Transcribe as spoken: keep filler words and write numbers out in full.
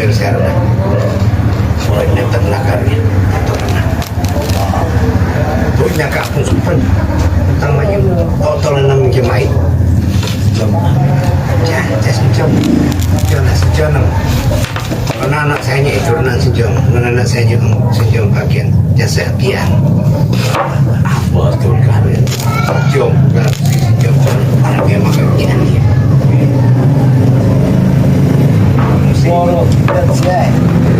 Serna. Wah, ini ternak kami. Ternak. Tuh, nyaka aku supen. Tang maju. Totol enam jemai. Jom. Jom, jom, jom. Jom, jom. Mana anak saya ni, turunan sejong. Mana anak saya ni, sejong bagian. Jasa pian. Apa tu kan? Jom, kan? Sejong. Mana dia makan pian ni? Loro, that's right.